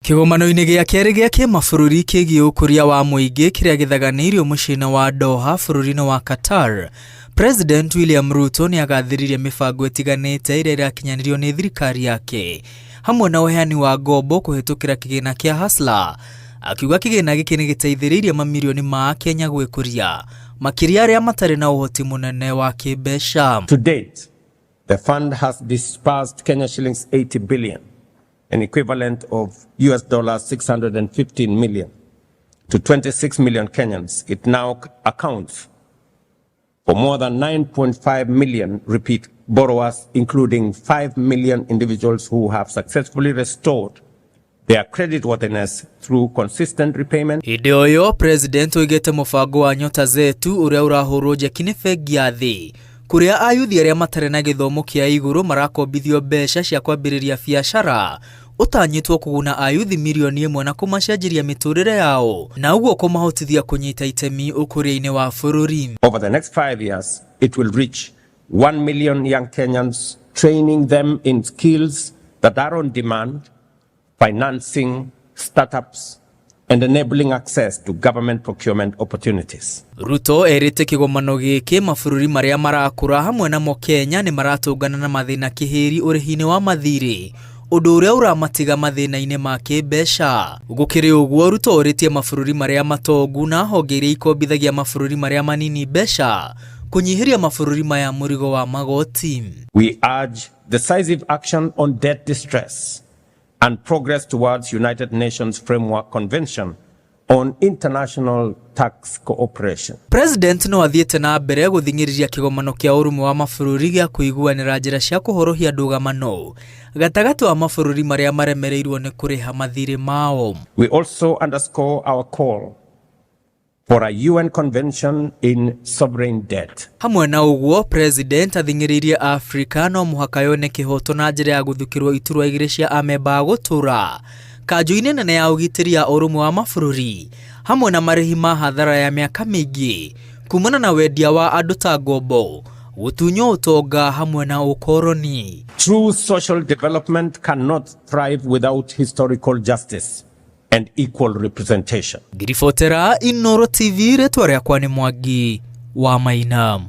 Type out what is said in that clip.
Kĩgomano-inĩ gĩa kerĩ gĩa kĩmabũrũri kĩgiĩ ũkũria wa mũingĩ kĩrĩa gĩthaganĩirio mũciĩ-inĩ wa Doha bũrũri-inĩ wa Qatar, President William Ruto nĩ agathĩrĩirie mĩbango ĩtiganĩte ĩrĩa ĩrakinyanĩrio nĩ thirikari yake hamwe na ũheani wa ngombo kũhĩtũkĩra kĩgĩna kĩa Hustler, akiuga kĩgĩna gĩkĩ nĩ gĩteithĩrĩirie mamirioni ma Akenya gwĩkũria makĩria arĩa matarĩ na ũhoti mũnene wa kĩmbeca. To date, the fund has disbursed Kenya shillings 80 billion, an equivalent of US dollars 615 million, to 26 million Kenyans. It now accounts for more than 9.5 million repeat borrowers, including 5 million individuals who have successfully restored their creditworthiness through consistent repayment. Hĩndĩ o ĩyo, President oigĩte mũbango wa Nyota Zetu ũrĩa ũrahũrwo njeki nĩ bengi ya thĩ kũrĩa ayuthi arĩa matarĩ na gĩthomo kĩa igũrũ marakombithio mbeca cia kwambĩrĩria biacara ũtanyĩtwo kũguna ayuthi mirioni ĩmwe na kũmacenjeria mĩtũrĩre yao na ũguo kũmahotithia kũnyita itemi ũkũria-inĩ wa bũrũri. Over the next 5 years, it will reach 1 million young Kenyans, training them in skills that are on demand, financing startups, and enabling access to government procurement opportunities. Ruto erĩte kĩgomano gĩkĩ mabũrũri marĩa marakũra hamwe namo Kenya nĩ maratũngana na mathĩna kĩhĩri ũrĩhi-inĩ wa mathirĩ ũndũ ũrĩa ũramatiga mathĩna-inĩ ma kĩmbeca. Gũkĩrĩ ũguo, Ruto orĩtie mabũrũri marĩa matongu na honge iria ikombithagia mabũrũri marĩa manini mbeca kũnyihĩria mabũrũri maya mũrigo wa magoti. We urge decisive action on debt distress and progress towards United Nations Framework Convention on International Tax Cooperation. President no athiĩte na mbere gũthing'ĩrĩria kĩgomano kĩa ũrũmwe wa mabũrũri gĩa kũiguanĩra njĩra cia kũhorohia ndũgamano gatagatĩ wa mabũrũri marĩa maremereirwo nĩ kũrĩha mathirĩ mao. We also underscore our call for a UN Convention in Sovereign Debt. Hamwe na ũguo, President athing'ĩrĩirie Afrika no mũhaka yone kĩhoto na njĩra ya gũthukĩrwo iturwa igĩrĩ cia amemba a gũtũra kanjũ-inĩ nene ya ũgitĩri ya ũrũmwe wa mabũrũri hamwe na marĩhi ma hathara ya mĩaka mĩingĩ kumana na wendia wa andũ ta ngombo, gũtunywo ũtonga hamwe na ũkoroni. True social development cannot thrive without historical justice and equal representation. Ngiribotera Inoro TV, rĩtwa rĩakwa nĩ Mwangi wa Maina.